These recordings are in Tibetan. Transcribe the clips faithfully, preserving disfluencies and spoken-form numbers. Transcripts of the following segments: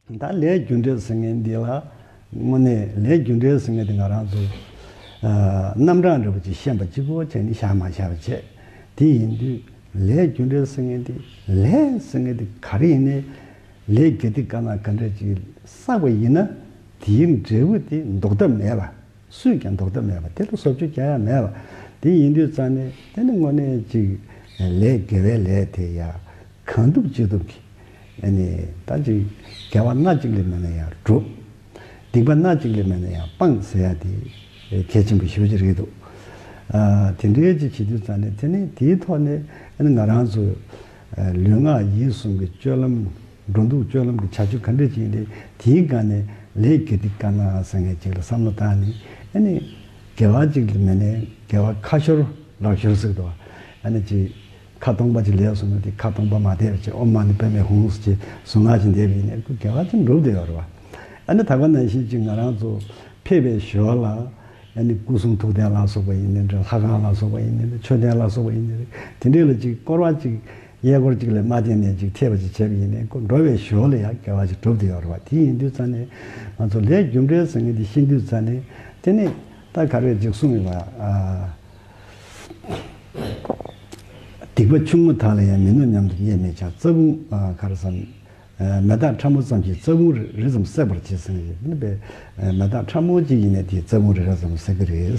ད་ལས་རྒྱུ་འབྲས་ཟེར་མཁན་འདི་ལ་དངོས་གནས་ལས་རྒྱུ་འབྲས་ཟེར་མཁན་འདི་ང་རང་ཚོ་ཨ་རྣམ་གྲངས་འདྲ་པོ་ཅིག་ཤེས་པ་གཅིག་པོ་བྱས་ནས་བཞག་མ་བཞག་པ་བྱས། དེ་ཡིན་དུས་ལས་རྒྱུ་འབྲས་ཟེར་མཁན་འདི་ལས་ཟེར་མཁན་འདི་ག་རེ་ཡིན་ནའི་ལས་དགེ་སྡིག་དཀར་ནག་ག་འདྲ་ཅིག་བསགས་པ་ཡིན་ན་དེའི་འབྲས་བུ་དེ་ལྡོག་ཐབས་མེད་པ། སུས་ཀྱང་ལྡོག་ཐབས་མེད་པ། དེ་ལ་བཟོ་བཅོས་རྒྱག་ཡ་མེད་པ། དེ་ཡིན་དུས་ཙང་ནས་དེ་ནི་དངོས་གནས་ཅིག་ལས་དགེ་བའི་ལས་དེ་ཡ་གང་ཐུབ་ཅི་ཐུབ་ཀྱིས་ཨ་ནི་ད་ཅིག་དགེ་བ་སྣ་གཅིག་ལས་མེད་ན་ཡང་སྒྲུབ། སྡིག་པ་སྣ་གཅིག་ལས་མེད་ན་ཡང་སྤང་ཟེར་ཡ་དེ་གལ་ཆེན་པོ་ཞེ་པོ་ཅིག་རེད་འདུག་ཨ་དེ་འདྲའི་ཅིག་བྱེད་དུས་ཙང་ནས་དེ་ནི་དེའི་ཐོག་ནས་ཨ་ནི་ང་རང་ཚོ་ཨ་ལུས་ངག་ཡིད་གསུམ་གྱི་སྤྱོད་ལམ། འགྲོ་འདུག་སྤྱོད་ལམ་གྱི་བྱ་སྤྱོད་ག་འདྲ་ཅིག་ཡིན་ཏེ་དེའི་སྒང་ནས་ལས་དགེ་སྡིག་དཀར་ནག་ཟེར་མཁན་ཅིག་ལ་བསམ་བློ་བཏང་ནས་ཨ་ནི་དགེ་བ་ཅིག་ལ་མེད་ནས་དགེ་བ་ཁ་ཤོར་ལག་ཤོར་ཟེར་གི་འདུག་ཨ་ནི་ཅིག་ཁ་སྟོང་པ་ཅིག་ལས་སོང་ན་དེ་ཁ་སྟོང་པ་མ་བསྡད་པ་ཅིག་ཨོཾ་མ་ཎི་པདྨེ་ཧཱུྃ་ཟེར་ཅིག་གཟུངས་སྔགས་ཅིག་བཟླས་པ་ཡིན་ནའི་ཁོ་དགེ་བ་ཅིག་འགྲུབ་བསྡད་ཡོད་རེད་བ། ཨ་ནི་ད་ག་ནང་བཞིན་ཅིག་ང་རང་ཚོ་ཕེབས་པའི་ཞོར་ལ། ཨ་ནི་སྐུ་གསུང་ཐུགས་རྟེན་ལ་སོགས་པ་ཡིན་ནའི་འདྲ། ལྷ་ཁང་ལ་སོགས་པ་ཡིན་ནའི་འདྲ། མཆོད་རྟེན་ལ་སོགས་པ་ཡིན་ནའི་འདྲ། དེ་འདྲའི་ལ་ཅིག་སྐོར་བ་ཅིག་གཡས་སྐོར་ཅིག་ལ་མ་བསྟན་ནས་ཅིག་ཐེབས་པ་ཅིག་བྱས་པ་ཡིན་ནའི་ཁོ་འགྲོ་བའི་ཞོར་ལ་ཡང་དགེ་བ་ཅིག་འགྲུབ་བསྡད་ཡོད་རེད་བ། དེ་ཡིན་དུས་ཙང་ནས་ང་ཚོ་ལས་རྒྱུ་འབྲས་ཟེར་མཁན་དེ་ཤེས་དུས་ཙང་ནས་དེ་ནས་ད་ག་རེ་ཅིག་གསུངས་ཡོད་པ། ཨ་སྡིག་པ་ཆུང་ངུ་དག་ལ་ཡང་མི་གནོད་སྙམ་དུ་བརྙས་མི་བྱ། རྩྭ་ཕུང་། ཨ་ག་རེ་ཟེར། ཨ་མེ་སྟག་ཕྲ་མོ་ཙམ་གྱིས་རྩྭ་ཕུང་རེ་རེ་ཙམ་བསྲེག་པར་བྱེད་ཟེར་ནས་ཡོད། ཨ་མེ་སྟག་ཕྲ་མོ་གཅིག་ཡིན་ནའི་དེས་རྩྭ་ཕུང་རེ་རེ་ཙམ་བསྲེག་གི་རེད།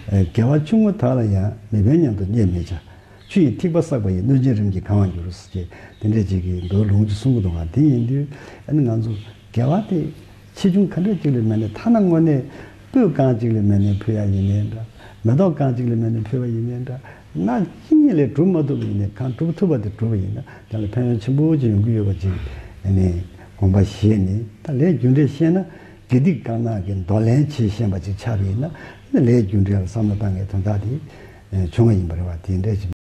ཨ་དགེ་བ་ཆུང་ངུ་དག་ལ་ཡང་མི་ཕན་སྙམ་དུ་བརྙས་མི་བྱ། ཆུ་ཡི་ཐིགས་པ་བསྲེགས་པ་ཡིས། གནོད་སྦྱིན་རིམ་གྱིས་གང་བར་འགྱུར་ཟེར་གྱི་དེ་འདྲས་ཅིག་གི་མདོའི་ལུང་ཅིག་གསུང་གི་འདུག་ག་དེ་ཡིན་དུས་ཨ་ནི་ང་ཚོ་དགེ་བ་དེ་ཆེ་ཆུང་ག་འདྲས་ཅིག་ལས་མེད་ནས་ཐ་ན་དངོས་གནས་སྤོས་རྐང་གཅིག་ལས་མེད་ནས་ཕུལ་ཡ་ཡིན་ནའི་འདྲ། མེ་ཏོག་རྐང་གཅིག་ལས་མེད་ནས་ཕུལ་བ་ཡིན་ནའི་འདྲ། སྣ་གཅིག་གཉིས་ལས་སྒྲུབ་མ་ཐུབ་པ་ཡིན་ནའི་གང་སྒྲུབ་ཐུབ་པ་དེ་སྒྲུབ་པ་ཡིན་ན་དེ་ལ་ཕན་ཡོན་ཆེན་པོ་ཅིག་ཡོང་གི་ཡོད་པ་ཅིག་ཨ་ནི་དགོངས་པ་བཞེས་ནས། ད་ལས་རྒྱུ་འབྲས་ཤེས་ན་དགེ་སྡིག་དཀར་ནག་གི་འདོར་ལེན་བྱེད་ཤེས་པ་ཅིག་ཆགས་པ་ཡིན་ན་ལས་རྒྱུ་འབྲས་ལ་བསམ་བློ་བཏང་མཁན་དོན་དག་དེ་བྱུང་བ་ཡིན་པ་རེད་བ། དེ་འདྲས་ཅིག